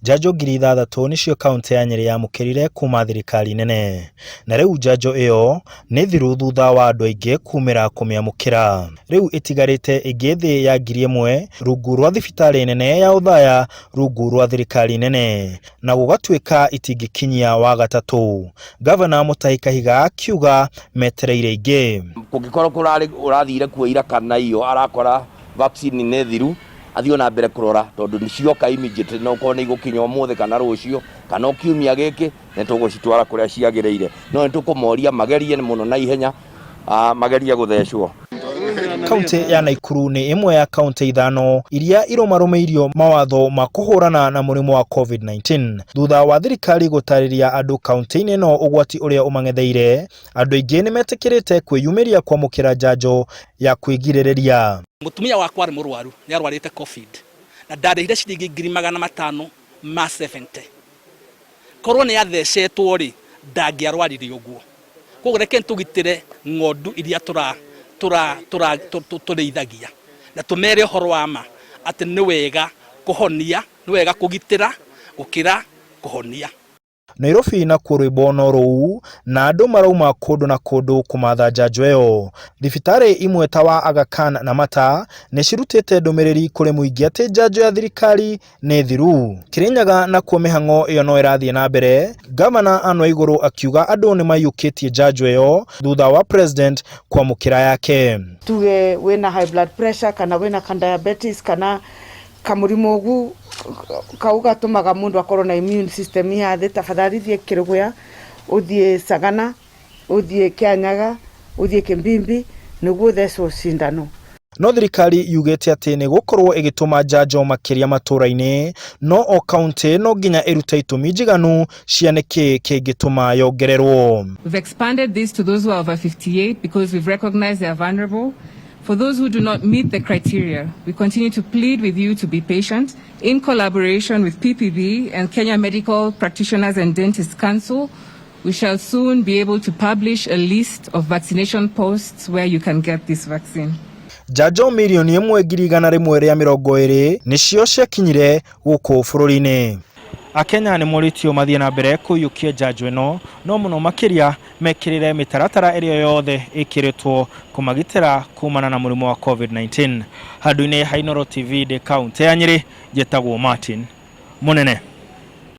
Njanjo 6,000 nĩcio kauntĩ ya Nyĩrĩ yamũkĩrire kuma thirikari nene, na rĩu njanjo ĩyo nĩ thiru thutha wa andũ aingĩ kumĩra kũmĩamũkĩra. Rĩu ĩtigarĩte ĩngĩ thĩ ya 1,000 rungu rwa thibitarĩ nene ya Othaya rungu rwa thirikari nene, na gũgatuĩka itingĩkinyia Wagatatũ. Gavana Mutahi Kahiga akiuga metereire ingĩ. Kũngĩkorwo kũrarĩ ũrathire kuo ira kana iyo arakora vaccine nĩ thiru, athiĩ ona mbere kũrora tondũ nĩ cioka immediately, no okorwo nĩ igũkinya ũmũthĩ kana rũciũ kana o kiumia gĩkĩ, nĩ tũgũcitwara kũrĩa ciagĩrĩire. No nĩ tũkũmoria magerie mũno na ihenya, magerie gũthecwo. Kauntĩ ya Naikuru nĩ ĩmwe ya kauntĩ ithano iria irũmarũmĩirio mawatho ma kũhũrana na mũrimũ wa COVID-19 thutha wa thirikari gũtarĩria andũ kauntĩ-inĩ ĩno ũgwati ũrĩa ũmang'etheire. Andũ aingĩ nĩ metĩkĩrĩte kwĩyumĩria kwamũkĩra njanjo ya kwĩgirĩrĩria. Mũtumia wakwa arĩ mũrwaru, nĩ arwarĩte Covid na ndarĩhire ciringi 570,000. Korwo nĩ athecetwo rĩ, ndangĩarwarire ũguo. Koguo reke tũgitĩre ng'ondu iria tũrĩithagia na tũmere ũhoro wa ma atĩ nĩ wega kũhonia, nĩ wega kũgitĩra gũkĩra kũhonia. Nairobi nakuo rwĩmbo no rũu na andũ marauma kũndũ na kũndũ kũmatha njanjo ĩyo. Thibitarĩ imwe ta wa Aga Khan na Mater nĩ cirutĩte ndũmĩrĩri kũrĩ mũingĩ atĩ njanjo ya thirikari nĩ thiru. Kirinyaga nakuo mĩhang'o ĩyo no ĩrathiĩ na mbere, Gavana Anne Waigũrũ akiuga andũ nĩ maiyũkĩtie njanjo ĩyo thutha wa president kwamũkĩra yake. Tuge wĩna high blood pressure kana wĩna ka diabetes kana kamũrimũ ũgu kau gatũmaga mũndũ akorwo na immune system ya thĩ, tafadhali thiĩ Kĩrũgũya, ũthiĩ Sagana, ũthiĩ Kĩanyaga, ũthiĩ Kĩmbimbi nĩguo ũthecwo cindano. No thirikari yugĩte atĩ nĩ gũkorwo ĩgĩtũma njanjo makĩria matũra-inĩ, no o kauntĩ no nginya ĩrute itũmi njiganu cia nĩkĩ kĩngĩtũma yongererwo. We've expanded this to those who are over 58 because we've recognized they are vulnerable. For those who do not meet the criteria, we continue to plead with you to be patient. In collaboration with PPB and Kenya Medical Practitioners and Dentists Council, we shall soon be able to publish a list of vaccination posts where you can get this vaccine. Njanjo 1,120,000 nĩcio ciakinyire gũkũ bũrũri-inĩ. Akenya nĩ morĩtio mathiĩ na mbere kũiyũkia njanjo ĩno, no mũno makĩria mekĩrĩre mĩtaratara ĩrĩa yothe ĩkĩrĩtwo kũmagitĩra kumana na mũrimũ wa COVID-19. Handũ-inĩ ha Inooro TV ndĩ kaũntĩ ya Nyĩrĩ, njĩtagwo Martin Mũnene.